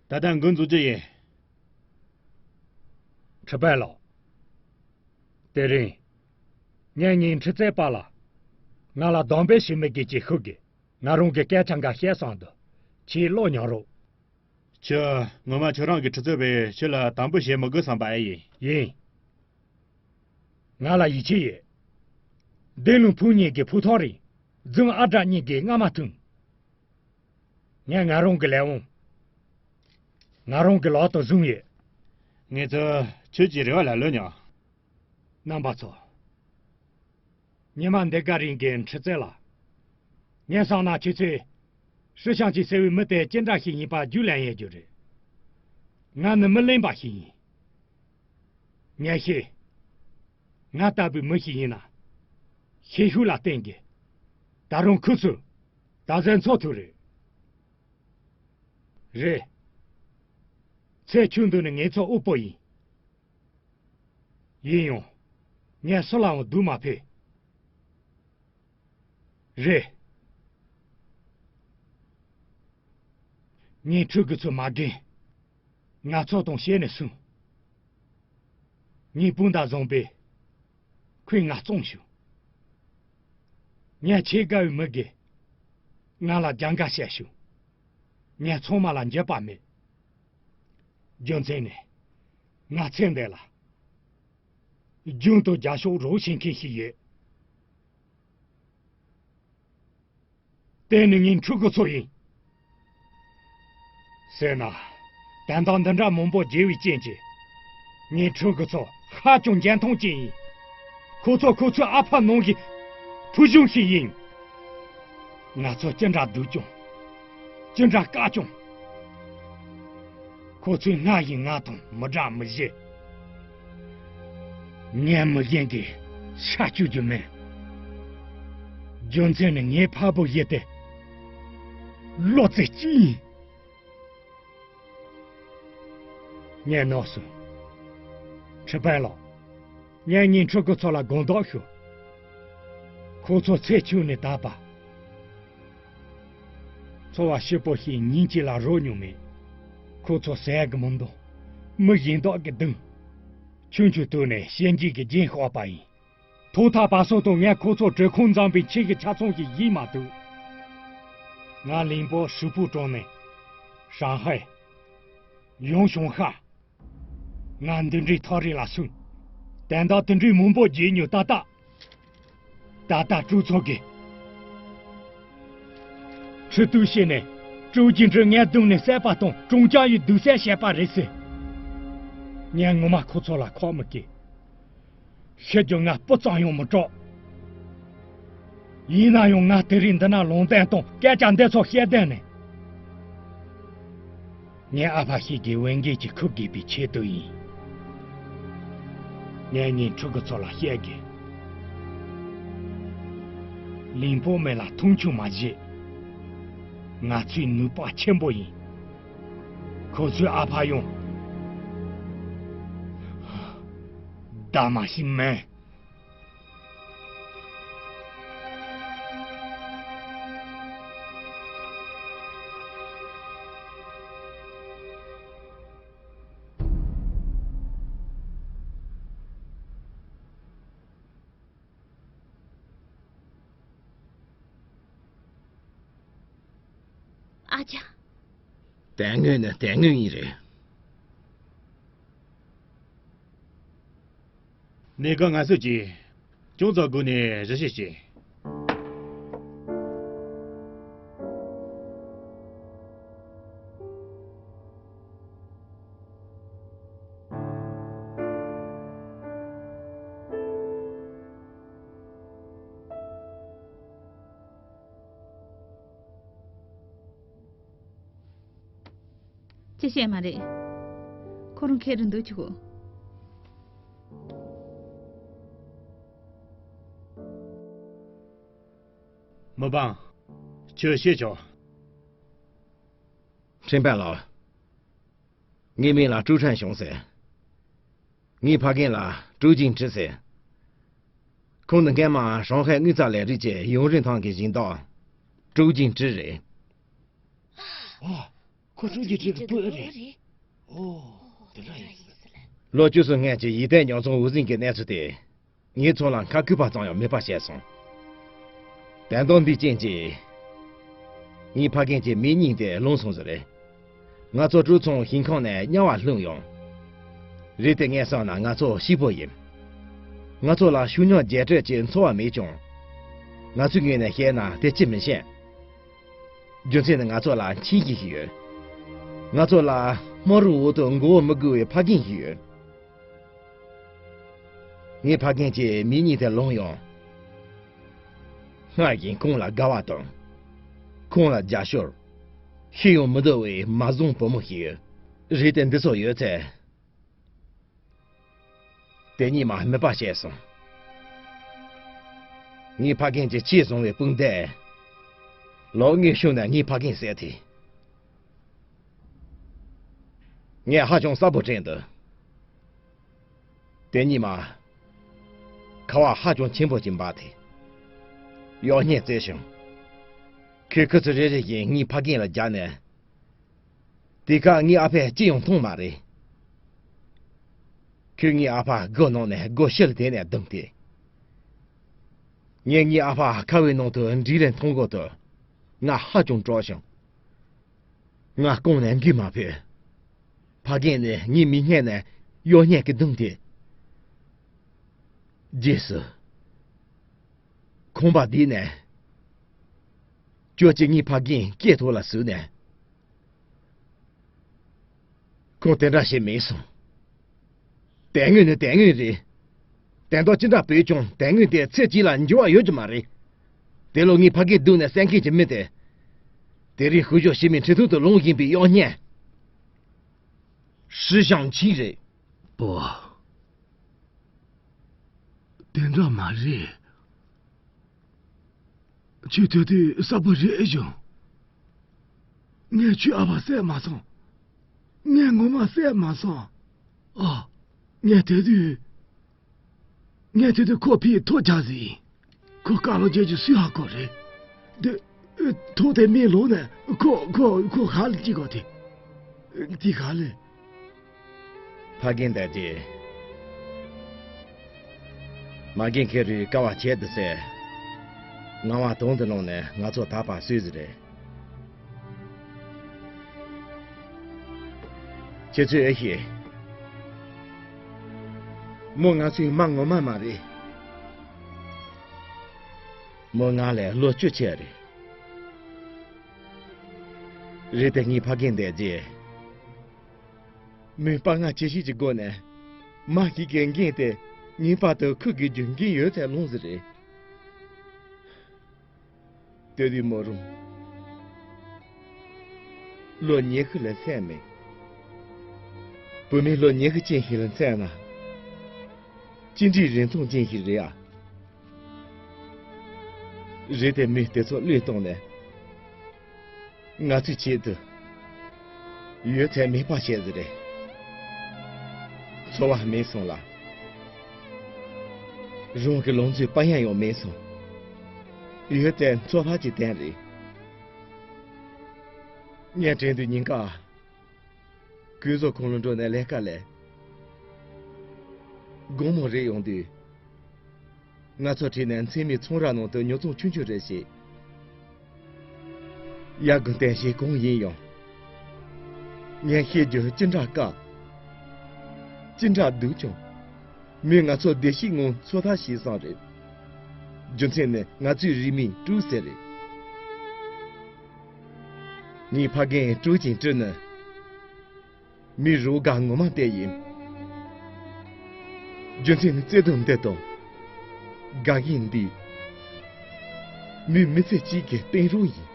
ད་ལྟ་འགོ་འཛུགས་རྒྱུ་ཡིན། ཁྲི་པ་ལགས། དེ་རིང་། ངས་ཉིན་ཁྲི་རྩེ་པ་ལ། ང་ལ་གདམ་པའི་ཞུ་མི་དགོས་ཅེས་ཤོད་གི། ང་རང་གི་སྐད་ཆ་འགའ་བཤད་སོང་འདུག་ཁྱེད་ཀློག་མྱོང་རོགས། ཁྱོད་ངོ་མ་ཁྱོད་རང་གི་ཁྲི་རྩེ་པས་ཁྱོད་ལ་དམ་པོ་བྱེད་མི་དགོས་བསམ་པ་ཨེ་ཡིན། ཡིན། ང་ལ་ཡིད་ཆེས་ཡོད། འདི་ལུང་ཕུག་གཉིས་ཀྱི་ཕུ་ཐག་རིང་། རྫོང་ཨ་བྲག་གཉིས་ཀྱི་རྔ་མ་ཐུང་། ངས་ང་རང་གི་ལས་དབང་། ང་རང་གི་ལག་ཏུ་བཟུང་ཡོད། ངེད་ཚོ་ཁྱོད་ཀྱི་རེ་བ་ལ་ལོས་མྱོང་། རྣམ་པ་ཚོ། ཉི་མ་འདི་ག་རིང་གི་འཁྲིག་རྩེད་ལ། ངས་བསམ་ན་ཁྱེད་ཚོས། ཧྲི་ཤང་ཅི་ཟེར་བའི་མི་དེ་ཅི་འདྲ་ཞིག་ཡིན་པ་རྒྱུས་ལོན་ཡོད་རྒྱུ་རེད། ང་ནི་མི་གླེན་པ་ཞིག་ཡིན། ངས་ཤེས། ང་ལྟ་བུའི་མི་ཞིག་ཡིན་ན། ཤེད་ཤུགས་ལ་བརྟེན་གྱི། ད་རུང་ཁུ་ཚུར། ད་གཟན་འཚོ་ཐུབ་རེད། རེད། ཚེ་ཆུང་དུས་ནས་ངེད་ཚོ་དབུལ་པོ་ཡིན། ཡིན་ཡང་། ངས་སུ་ལའང་སྡུག་མ་ཕོད། རེད། ངའི་ཕྲུ་གུ་ཚོ་མ་རྒན། ང་ཚོ་དང་བྱས་ནས་སོང་། ངའི་སྤུན་ཟླ་བཟང་པོས་ཁོས་ང་བཙོང་བྱུང་། ངས་ཆེས་དགའ་བའི་མི་གིས་ང་ལ་རྒྱང་ཁ་བཤད་བྱུང་། ངས་ཚང་མ་ལ་འགྱོད་པ་མེད། རྒྱུ་མཚན་ནི། ང་ཚེ་འདི་ལ། རྒྱུན་དུ་རྒྱབ་སྐྱོར་རོགས་བྱེད་མཁན་ཞིག་ཡོད། དེ་ནི་ངའི་ཕྲུ་གུ་ཚོ་ཡིན། ཟེར་ན། དོན་དག་འདི་འདྲ་མང་པོ་བརྗེ་བའི་རྐྱེན་གྱིས། ངའི་ཕྲུ་གུ་ཚོ་ཧ་ཅང་འཇོན་ཐང་ཅན་ཡིན། ཁོ་ཚོ་ཁོ་ཚོའི་ཨ་ཕ་ནང་གི་ཕུལ་བྱུང་ཞིག་ཡིན། ང་ཚོ་ཅི་འདྲ་སྡུག་ཀྱང་། ཅི་འདྲ་དཀའ་ཀྱང་། ཁོ་ཚོས་སྔར་བཞིན་ང་དང་མི་འདྲ་མི་བྱེད། ངས་མི་གཞན་གྱི་ཤ་སྐྱུག་རྒྱུ་མིན། རྒྱུ་མཚན་ནི་ངའི་ཕ་བུ་བཞི་དེ་བློ་རྩེ་གཅིག་ཡིན། ངས་ནོར་སོང་། ཁྲི་པ་ལགས། ངས་ངའི་ཕྲུ་གུ་ཚོ་ལ་དགོངས་དག་ཞུ། ཁོ་ཚོ་ཚེ་ཆུང་ནས་དར་བ། འཚོ་བ་སྐྱིད་པོ་ཞིག་ཉིན་གཅིག་ལ་རོལ་མྱོང་མེད། ཁོ་ཚོ་ཟས་ཀྱིས་མི་འདང་། མི་གཞན་དག་གིས་བརྡུང་། ཆུང་ཆུང་དུས་ནས་གཤིན་རྗེ་གི་རྒྱན་ཤོར་བ་ཡིན། ཐོག་མཐའ་བར་གསུམ་དུ་ངས་ཁོ་ཚོ་བྲོས་ཁོང་འཛོམས་པའི་ཆེད་ཀྱི་ཆ་ཚང་ཞིག་བཞེས་མ་ཐུབ། ང་ལིང་པོ་ཧྲུའུ་ཕུའུ་གྲོང་ནས། ཧྲང་ཧའེ། ཡང་ཞུང་ཧྭ། ང་འདི་འདྲའི་ཐག་རིང་ལ་སོང་། དོན་དག་དེ་འདྲའི་མང་པོ་བརྗེད་མྱོང་ད་ལྟ། ད་ལྟ་ཀྲུའུ་ཚང་གིས། ཁྲི་སྟོད་བྱས་ནས་ཀྲུའུ་རྒྱུད་འབྲེལ་ངས་བརྡུངས་ནས་བསད་པ་དང་ཀྲུང་ཅང་ཡུལ་སྡུག་བསྲན་བྱས་པ་རེད་ཟེར། ངས་ངོ་མ་ཁོ་ཚོ་ལ་ཁག་མི་སྐྱེལ། ཤི་རྒྱུ་ང་སྤུ་ཙམ་ཡང་མི་སྐྲག། ཡིན་ན་ཡང་ང་དེ་རིང་འདི་ན་ལུང་བསྟན་དང་སྐད་ཆ་འདི་ཚོ་བཤད་བསྡད་ནས། ངའི་ཨ་ཕ་ཤེད་ཀྱི་འོས་འགན་གྱི་ཁུར་དགོས་པའི་ཆེད་དུ་ཡིན། ངས་ངའི་ཕྲུ་གུ་ཚོ་ལ་བཤད་དགོས། ལིང་ཕོ་མེ་ལ་མཐོང་ཆུང་མ་བྱེད། ང་ཚོའི་ནུས་པ་ཆེན་པོ་ཡིན། ཁོ་ཚོའི་ཨ་ཕ་ཡང་། ད་མ་ཤི་མེད། ཨ་ཅག་དོན་དངོས་ནི་དོན་དངོས་ཡིན་རེད། གནས་སྐབས་ང་ཚོས་ཀྱིས་ཅུང་ཙམ་སྒུག་ནས་བཞུགས་ཤིག་ཅིག་ཅི་བཤད་མ་རེད། ཁོ་རང་ཁེར་རུ་འདུག་ཆུག་མི་འབངས། ཁྱོད་ཤེས་ཆོག་ཁྲིན་པན་ལགས། ངའི་མིང་ལ་ཀྲུའུ་ཁྲན་ཞང་ཟེར། ངའི་ཕ་རྒན་ལ་ཀྲུའུ་ཅིང་ཀྲི་ཟེར། ཁོང་ནི་སྔན་མ་ཧྲང་ཧའེ་དངུལ་རྩ་ལས་རིགས་ཀྱི་ཡུང་རིན་ཐང་གི་སྦྱིན་བདག་ཀྲུའུ་ཅིང་ཀྲི་རེད། ཨ། ཁོ་ཀྲུའུ་ཅིང་ཀྲི་གི་བུ་རེད། ཨོ། དེ་འདྲ་ཡིན་ཟེར། ལོ་བཅུ་གསུམ་སྔོན་གྱི་ཡིག་ཐོག་ཉོ་ཚོང་འུར་ཟིང་གི་གནས་ཚུལ་དེ། ངའི་ཚོང་ལ་ཁ་སྐུད་པ་ཙམ་ཡང་མེད་པ་བྱས་སོང་། དོན་དག་འདིའི་རྐྱེན་གྱིས། ངའི་ཕ་རྒན་གྱི་མིག་གཉིས་དེ་ལོང་སོང་ཟེར་རེད། ང་ཚོ་ཀྲུའུ་ཚང་ཞིང་ཁང་ནས་དམྱལ་བར་ལྷུང་ཡོང་། རེད་དེ་ངས་བསམ་ན་ང་ཚོ་སྐྱིད་པོ་ཡིན། ང་ཚོ་ལ་ཤུགས་ཉམས་རྒྱས་སྤྲོས་ཀྱི་འཚོ་བ་མེད་ཀྱང་། ང་ཚོའི་ངོས་ནས་བཤད་ན་དེ་ཅི་མི་ཤེས། རྒྱུ་མཚན་ནི་ང་ཚོ་ལ་འཆིང་བྱེད་ཀྱི་ཡོད། ང་ཚོ་ལ་དམག་རོགས་འོག་ཏུ་མགོ་བོ་མི་སྒུར་བའི་ཕ་རྒན་ཞིག་ཡོད། ངའི་ཕ་རྒན་གྱི་མིག་གཉིས་དེ་ལོང་ཡོང་། སྔར་བཞིན་ཁོང་ལ་དགའ་བ་དང་། ཁོང་ལ་རྒྱབ་སྐྱོར། ཤི་ཡང་མི་སྡུག་པའི་མ་བཟང་བུ་མོ་ཞིག་ཡོད། རེད་དེ་འདི་ཚོ་ཡོད་ཚད། དེ་ཉིད་མ་དམིགས་པ་བྱས་སོང་། ངའི་ཕ་རྒན་གྱི་ཆེས་བཟང་བའི་སྤུན་ཟླས། ལོ་ལྔའི་གཞུག་ནས་ངའི་ཕ་རྒན་བསད་དེ། ངས་ཧ་ཅང་གསལ་པོ་དྲན་འདུག་དེ་ཉིད་མ། ཁ་བ་ཧ་ཅང་ཆེན་པོ་ཅིག་འབབ་སྟེ། གཡོག་བརྙན་བཙལ་བྱུང་། ཁོས་ཁུ་ཚུར་རེ་རེ་བཞིན་ངའི་ཕ་རྒན་ལ་བརྒྱབ་ནས། དེ་སྐབས་ངའི་ཨ་ཕས་ཅི་ཡང་མཐོང་མ་རེད། ཁོས་ངའི་ཨ་ཕ་སྒོ་ནང་ནས་སྒོ་ཕྱིར་དེད་ནས་བརྡུངས་ཏེ། ངས་ངའི་ཨ་ཕ་ཁ་བའི་ནང་དུ་འདྲིས་རེ་མཐོང་གོ་དུས། ང་ཧ་ཅང་སྐྲག་བྱུང་། ང་རྐང་ནས་འགུལ་མ་ཕོད། ཕ་རྒན་ནི་ངའི་མིག་སྔུན་ནས་གཡོག་བརྙན་གྱིས་བརྡུངས་ཏེ། རྗེས་སུ། ཁང་པ་འདི་ནས། ཁྱོད་ཀྱིས་ངའི་ཕ་རྒན་སྐེ་ཐོག་ལ་ཟུག་ནས། ཁོང་དེ་འདྲ་བྱེད་མི་སྲིད། དེ་དངོས་ནི་དེ་དངོས་རེད། དོན་དག་ཅི་འདྲ་བྱས་ཀྱང་དེ་དངོས་དེ་ཚེ་གཅིག་ལ་འགྱུར་བ་ཡོད་ཀྱི་མ་རེད། དེ་ལོ་ངའི་ཕ་རྒན་བརྡུངས་ནས་བསད་མཁན་གྱི་མི་དེ། དེ་རིང་སྐུ་ཞབས་ཞི་མིའི་ཁྲི་ཐོག་ཏུ་ལངས་བཞིན་པའི་གཡོག་བརྙན། ཧྲི་ཞང་ཆིང་རེད། པོ། དེ་འདྲ་མ་རེད། ཁྱོད་དེ་དུས་གསལ་པོ་རེད་བྱུང་། ངས་ཁྱོའི་ཨ་ཕ་བསད་མ་སོང་། ངས་ངོ་མ་བསད་མ་སོང་། ཨ། ངས་དེ་དུས། ངས་དེ་དུས་ཁོ་ཕའི་ཐུགས་ཅག་ཟིན། ཁོ་རྐང་ལག་བརྒྱད་ཅུ་སུས་ཧ་གོ་རེད། དེ། ཐུགས་དེ་མི་ལོག་ནས་ཁོ་ཁོ་ཁོ་ཧ་ལ་ཅི་གོ་དེ། དེ་ག་ལས། ཕ་རྒན་དེ་དེ། མ་རྒན་ཁེ་རུའི་ཀ་བ་བྱས་འདི་ཟེར། ངང་བ་དོང་དུ་ལངས་ནས་ང་ཚོ་ད་བར་སུས་ཟིག་རེད། ཁྱེད་ཚོས་ཨེ་ཤེས། མོ་ང་ཚོའི་མ་ངོ་མ་མ་རེད། མོ་ང་ལས་ལོ་བཅུ་ཆེ་རེད། རེད་དེ་ངའི་ཕ་རྒན་འདས་རྗེས། མོས་དཔའ་ངར་ཇེ་ཆེ་ཅིག་བསྒོས་ནས། མ་ཞིག་གི་འགན་དེ་ངའི་པར་དུ་འཁུར་དགོས་རྒྱུ་འགན་ཡོད་ཚད་ལོངས་ཟིན་རེད། ལྟོས་དུས་མོ་རང་ལོ་ཉི་ཤུ་ལས་ཚད་མེད། བུད་མེད་ལོ་ཉི་ཤུ་ཅན་ཞིག་ལ་མཚོན་ན། ཅི་འདྲའི་རིན་ཐང་ཅན་ཞིག་རེད་ཨ། རེད་དེ་མི་དེ་ཚོ་བློས་བཏང་ནས། ང་ཚོའི་ཆེད་དུ་ཡོད་ཚད་མེད་པ་བྱས་ཟིན་རེད། འཚོ་བ་མེད་སོང་ལ། རང་གི་ལང་ཚོའི་དཔལ་ཡོན་ཡང་མེད་སོང་། ཡོད་ཚད་འཚོ་བ་གི་དོན་རེད། ངས་དྲན་དུས་ཉིན་ཀ་གོས་བཟོ་ཁང་ལ་འགྲོ་ནས་ལས་ཀ་ལས། དགོང་མོ་རེ་ཡོང་དུས། ང་ཚོ་ཁྲིད་ནས་མཚན་མོའི་ཚོང་ར་ནང་དུ་ཉོ་ཚོང་ཆུང་ཆུང་རེ་བྱས། དབྱར་དགུན་སྟོན་དཔྱིད་གང་ཡིན་ཡང་། ངས་བཤད་རྒྱུ་ཅི་འདྲ་དཀའ། ཅི་འདྲ་སྡུག་ཀྱང་། མོས་ང་ཚོ་བདེ་སྐྱིད་ངང་འཚོ་ཐབས་བྱས་སོང་རེད། རྒྱུ་མཚན་ནི་ང་ཚོའི་རིག་མིང་ཀྲུའུ་ཟེར་རེད། ངའི་ཕ་རྒན་ཀྲུའུ་ཅིང་ཀྲི་ནི། མིའི་རོ་དགའ་ངོ་མ་དེ་ཡིན། རྒྱུ་མཚན་ནི་བརྩེ་དུང་འདི་དང་། དགའ་ཞེན་འདི། མིའི་མི་ཚེ་གཅིག་གི་གཏིང་རོ་ཡིན།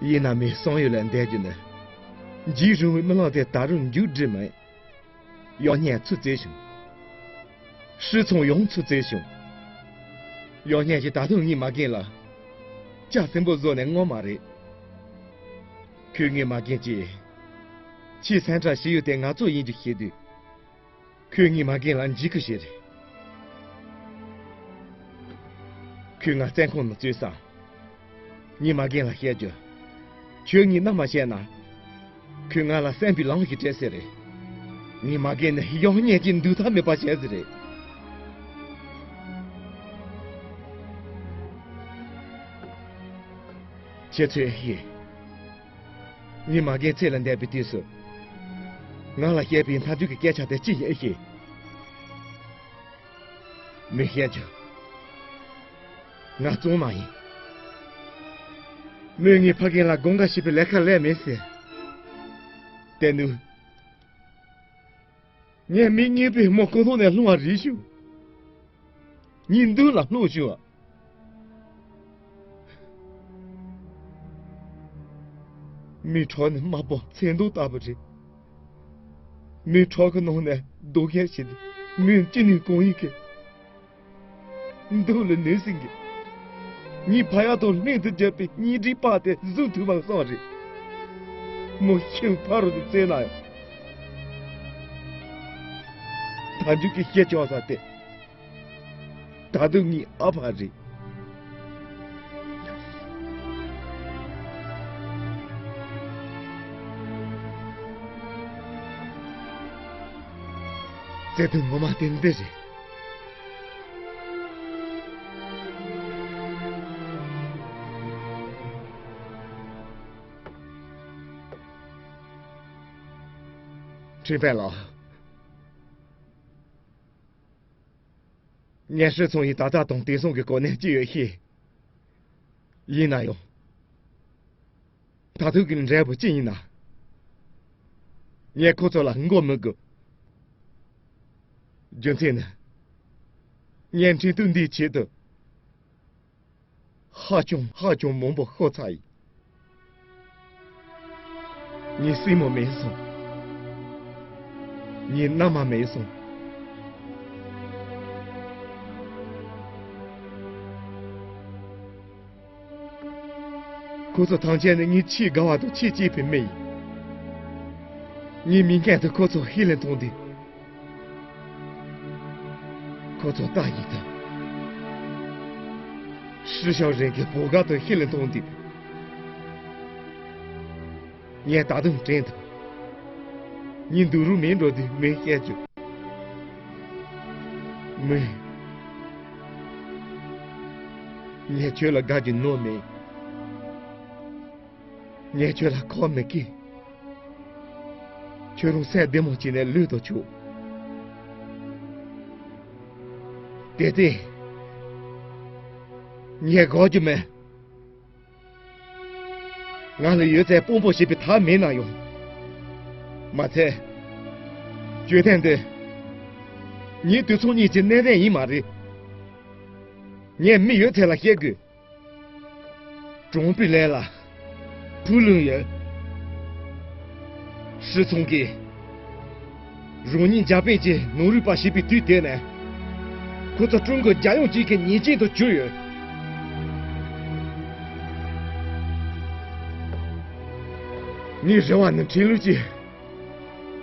ཡིན་ན་མིའི་བསམ་ཡུལ་ལ་འདས་རྒྱུ་ནི། འཇིགས་རུང་བའི་རྨི་ལམ་དེ་ད་རུང་མཇུག་སྒྲིལ་མེད། ཡང་སྙིང་ཚུར་བཙལ་བྱུང་། ཧྲི་ཚང་ཡང་ཚུར་བཙལ་བྱུང་། ཡང་སྙིང་གིས་ད་དུང་ངའི་མ་རྒན་ལ་ལྕགས་སྲིན་པོ་བཟོས་ནས་བསྔོ་མ་རེད། ཁོས་ངའི་མ་རྒན་གྱིས་ཁྱེད་སེམས་ཁྲལ་བྱེད་ཡུལ་དེ་ང་ཚོ་ཡིན་རྒྱུ་ཤེས་དུས། ཁོས་ངའི་མ་རྒན་ལ་འཇིགས་སྐུལ་བྱས་རེད། ཁོས་ང་བཙོན་ཁང་ནང་བཙོས་སོང་། ངའི་མ་རྒན་ལ་བཤད་རྒྱུ། ཁྱོད་ངའི་མནའ་མ་བྱས་ན། ཁོས་ང་ལ་བསམ་པའི་ལམ་ཞིག་སྤྲད་ཟེར་རེད། ངའི་མ་རྒན་ནི་ཡང་སྙིང་གིས་འདུག་ཐབས་མེད་པ་བྱས་ཟེར་རེད། ཁྱེད་ཚོས་ཤེས། ངའི་མ་རྒན་ཚེ་ལས་འདས་པའི་དུས་སུ། ང་ལ་བཤད་པའི་མཐའ་མཇུག་གི་སྐད་ཆ་དེ་ཅི་ཡིན་ཤེས། མོས་བཤད་རྒྱུ། ང་གཙང་མ་ཡིན། མོས་ངའི་ཕ་རྒན་ལ་དགོངས་དག་ཞུས་པའི་ལས་ཀ་ལས་མེད་ཟེར། དེ་ནུས། ངས་མིག་གཉིས་པའི་མོ་སྐུ་མདུན་ནས་ལྷུང་བ་རེད་ཞུ། ངའི་མདུན་ལ་ལྷུང་བྱུང་བ། མོའི་ཁྲག་ནི་དམར་པོ་ཚེར་མདོག་ལྟ་བུ་རེད། མོའི་ཁྲག་གི་ནང་ནས་རྡོ་རྒན་ཞིག་འདུག་མོས་ཅི་ནུས་གང་ཡིན་གྱིས། མདུན་ལ་ནུས་ཟིན་གྱིས། ངའི་ཕ་ཡག་དང་ལྷན་དུ་བརྒྱབ་པའི་གཉེན་སྒྲིག་པ་དེ་བཟུང་ཐུབ་པ་སོང་རེད། མོ་ཤིང་ཕ་རོལ་ཏུ་བཙལ་ན་ཡང་། མཐའ་མཇུག་གི་ཤེས་ཆོག་ས་དེ། ད་དུང་ངའི་ཨ་ཕ་རེད། བརྩེ་དུང་ངོ་མ་དེ་འདི་རེད། ཁྲིན་ཕན་ལགས། ངས་ཧྲི་ཚང་ཡི་ད་ལྟ་དང་དེང་སང་གི་གོ་གནས་ཅི་ཡོད་ཤེས། ཡིན་ན་ཡང་། ད་དུང་གི་འབྲས་བུ་ཅི་ཡིན་ན། ངས་ཁོ་ཚོ་ལ་མགོ་མི་སྒུར། རྒྱུ་མཚན་ནི། ངས་འཕྲིན་ཐུང་འདིའི་ཆེད་དུ། ཧ་ཅང་ཧ་ཅང་མང་པོ་ཤོར་ཚར་ཡིན། ངའི་སྲིང་མོ་མེད་སོང་། ངའི་མནའ་མ་མེད་སོང་། ཁོ་ཚོ་ཐམས་ཅད་ནི་ངའི་ཆེས་དགའ་བ་དང་ཆེས་གཅེས་པའི་མི་ཡིན། ངའི་མིག་སྔུན་དུ་ཁོ་ཚོ་ཤི་ལ་མཐོང་དུས། ཁོ་ཚོ་ལྟ་ཡི་དང་། ཧྲི་ཞའོ་རེན་གྱི་བུ་ག་དང་ཤི་ལ་མཐོང་དུས། ངས་ད་དུང་དྲན་ཐུབ། ངའི་འདུག་རུ་མིན་འགྲོ་དུས་མོས་བཤད་རྒྱུ། མོས། ངས་ཁྱོད་ལ་དགའ་རྒྱུ་ནོར་མེད། ངས་ཁྱོད་ལ་ཁོག་མི་སྐྱེ། ཁྱོད་རང་སེམས་བདེ་མོ་བྱས་ནས་ལུས་དང་ཆོག་དེ་ལྟས། ངས་དགོས་རྒྱུ་མེད། ང་ལ་ཡོད་ཚད་དཔང་པོ་བྱེད་པའི་ཐབས་མེད་ན་ཡང་། མ་ཚད། གྱོད་དོན་འདི། ངའི་དུས་ཚོད་གཉིས་ཀྱི་གནད་དོན་ཡིན་མ་རེད། ངས་མི་ཡོད་ཚད་ལ་བཤད་དགོས། གྲོང་པའི་ལས་ལ་ཕུག་ལུང་ཡོད། ཧྲི་ཚང་གིས་རང་ཉིད་འཇར་པན་གྱི་ནང་རུལ་པ་བྱས་པའི་དུས་དེ་ནས། ཁོ་ཚོ་ཀྲུང་གོ་རྒྱལ་ཡོངས་གཅིག་གི་ཉེས་ཅན་དུ་གྱུར་ཡོད། ངའི་རེ་བ་ནི་ཁྲིན་ལུའུ་ཅི།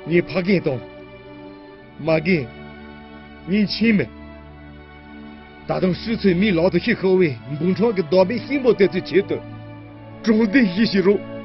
ངའི་ཕ་རྒན་དང་། མ་རྒན། ངའི་ཁྱིམ་མི། ད་དུང་ཧྲི་ཚོའི་མིའི་ལག་ཏུ་ཤི་ཤོར་བའི་འབུམ་ཕྲག་གི་བདག་མེད་སྲིན་པོ་དེ་ཚོའི་ཆེད་དུ། དྲང་བདེན་ཞིག་བྱེད་རོགས།